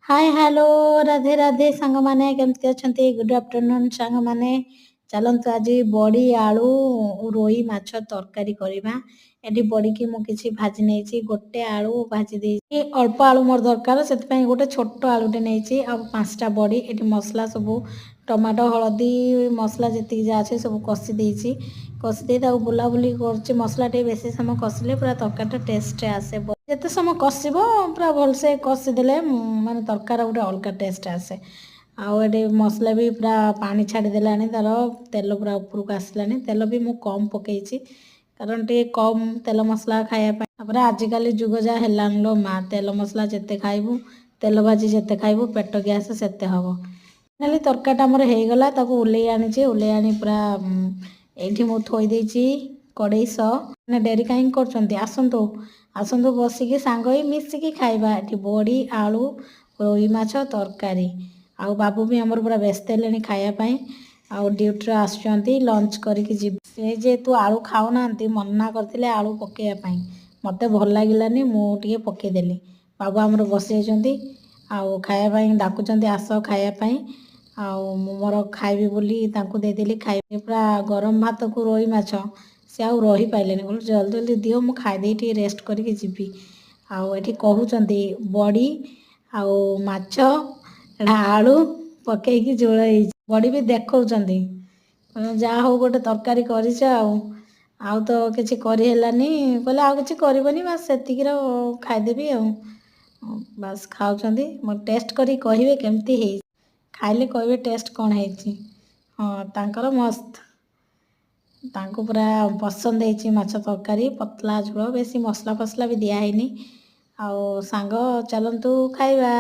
ହାଏ, hello, Radhe Radhe ସାଙ୍ଗମାନେ। କେମିତି ଅଛନ୍ତି? ଗୁଡ୍ ଆଫ୍ଟରନୁନ୍ ସାଙ୍ଗମାନେ। ଚାଲନ୍ତୁ, ଆଜି ବଡ଼ି, ଆଳୁ, ରୋହି ମାଛ ତରକାରୀ କରିବା। ଏଠି ବଡ଼ିକି ମୁଁ କିଛି ଭାଜି ନେଇଛି, ଗୋଟେ ଆଳୁ ଭାଜି ଦେଇଛି। ଅଳ୍ପ ଆଳୁ ମୋର ଦରକାର, ସେଥିପାଇଁ ଗୋଟେ ଛୋଟ ଆଳୁଟେ ନେଇଛି ଆଉ 5ଟା ବଡ଼ି। ଏଠି ମସଲା ସବୁ, ଟମାଟୋ, ହଳଦୀ, ମସଲା ଯେତିକି ଯାହା ଅଛି ସବୁ କଷି ଦେଇଛି। କଷି ଦେଇ ତାକୁ ବୁଲାବୁଲି କରୁଛି। ମସଲା ଟିକେ ବେଶୀ ସମୟ କଷିଲେ ପୁରା ତରକାରୀଟା ଟେଷ୍ଟ ଆସେ। ଯେତେ ସମୟ କଷିବ, ପୁରା ଭଲସେ କଷିଦେଲେ ମାନେ ତରକାରୀର ଗୋଟେ ଅଲଗା ଟେଷ୍ଟ ଆସେ। ଆଉ ଏଠି ମସଲା ବି ପୁରା ପାଣି ଛାଡ଼ିଦେଲାଣି, ତାର ତେଲ ପୁରା ଉପରକୁ ଆସିଲାଣି। ତେଲ ବି ମୁଁ କମ୍ ପକେଇଛି, କାରଣ ଟିକେ କମ୍ ତେଲ ମସଲା ଖାଇବା ପାଇଁ। ତାପରେ ଆଜିକାଲି ଯୁଗ ଯାହା ହେଲାଣି ଲୋ ମା, ତେଲ ମସଲା ଯେତେ ଖାଇବୁ, ତେଲ ଭାଜି ଯେତେ ଖାଇବୁ, ପେଟ ଗ୍ୟାସ୍ ସେତେ ହେବ। ଫାଇନାଲି ତରକାରୀଟା ଆମର ହେଇଗଲା। ତାକୁ ଓହ୍ଲେଇ ଆଣିଛି। ଓହ୍ଲେଇ ଆଣି ପୁରା ଏଇଠି ମୁଁ ଥୋଇ ଦେଇଛି କଡ଼େଇ ସହ। ମାନେ ଡେରି କାହିଁକି କରୁଛନ୍ତି? ଆସନ୍ତୁ, ଆସନ୍ତୁ, ବସିକି ସାଙ୍ଗ ହେଇ ମିଶିକି ଖାଇବା। ଏଠି ବଡ଼ି, ଆଳୁ, ରୋହି ମାଛ ତରକାରୀ। ଆଉ ବାବୁ ବି ଆମର ପୁରା ବ୍ୟସ୍ତ ହେଲେଣି ଖାଇବା ପାଇଁ। ଆଉ ଡ୍ୟୁଟିରୁ ଆସୁଛନ୍ତି, ଲଞ୍ଚ କରିକି ଯିବେ। ସେ ଯେହେତୁ ଆଳୁ ଖାଉନାହାନ୍ତି, ମନା କରିଥିଲେ ଆଳୁ ପକେଇବା ପାଇଁ। ମୋତେ ଭଲ ଲାଗିଲାନି, ମୁଁ ଟିକେ ପକେଇଦେଲି। ବାବୁ ଆମର ବସିଯାଇଛନ୍ତି ଆଉ ଖାଇବା ପାଇଁ ଡାକୁଛନ୍ତି, ଆସ ଖାଇବା ପାଇଁ। ଆଉ ମୁଁ ମୋର ଖାଇବି ବୋଲି ତାଙ୍କୁ ଦେଇଦେଲି ଖାଇବେ। ପୁରା ଗରମ ଭାତକୁ ରୋହି ମାଛ, ସେ ଆଉ ରହିପାରିଲେନି। କହିଲେ, ଜଲ୍ଦି ଜଲ୍ଦି ଦିଅ, ମୁଁ ଖାଇଦେଇ ଟିକେ ରେଷ୍ଟ କରିକି ଯିବି। ଆଉ ଏଠି କହୁଛନ୍ତି, ବଡ଼ି ଆଉ ମାଛ ଏଇଟା ଆଳୁ ପକେଇକି ଝୋଳ ହେଇଛି। ବଡ଼ି ବି ଦେଖାଉଛନ୍ତି, ଯାହା ହଉ ଗୋଟେ ତରକାରୀ କରିଛ, ଆଉ ତ କିଛି କରିହେଲାନି। କହିଲେ, ଆଉ କିଛି କରିବନି, ବାସ୍ ସେତିକିର ଖାଇଦେବି। ଆଉ ବାସ୍ ଖାଉଛନ୍ତି। ମୁଁ ଟେଷ୍ଟ କରିକି କହିବେ କେମିତି ହେଇଛି। ଖାଇଲେ କହିବେ ଟେଷ୍ଟ କ'ଣ ହେଇଛି। ହଁ, ତାଙ୍କର ମସ୍ତ, ତାଙ୍କୁ ପୁରା ପସନ୍ଦ ହେଇଛି ମାଛ ତରକାରୀ। ପତଳା ଝୋଳ, ବେଶୀ ମସଲା ଫସଲା ବି ଦିଆହେଇନି। ଆଉ ସାଙ୍ଗ, ଚାଲନ୍ତୁ ଖାଇବା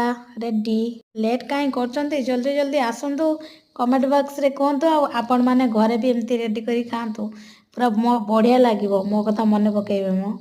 ରେଡ଼ି। ଲେଟ୍ କାହିଁ କରୁଛନ୍ତି? ଜଲ୍ଦି ଜଲ୍ଦି ଆସନ୍ତୁ, କମେଣ୍ଟ ବକ୍ସରେ କୁହନ୍ତୁ। ଆଉ ଆପଣମାନେ ଘରେ ବି ଏମିତି ରେଡ଼ି କରି ଖାଆନ୍ତୁ, ପୁରା ମୋ ବଢ଼ିଆ ଲାଗିବ। ମୋ କଥା ମନେ ପକାଇବେ ମୋ।